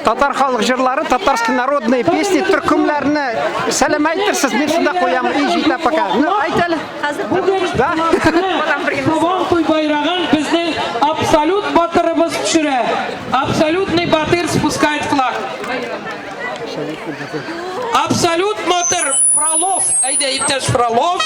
Татар халык җырлары, татарские народные песни төркемнәрне сәлам әйтерсез, мин шунда куям, и җитә пока. Ну, әйт әле. Да? Сабантуй байрагын безнең абсолют батырыбыз төшерә. Абсолютный батыр спускает флаг. Абсолют батыр Фролов. Әйдә, иптәш Фролов.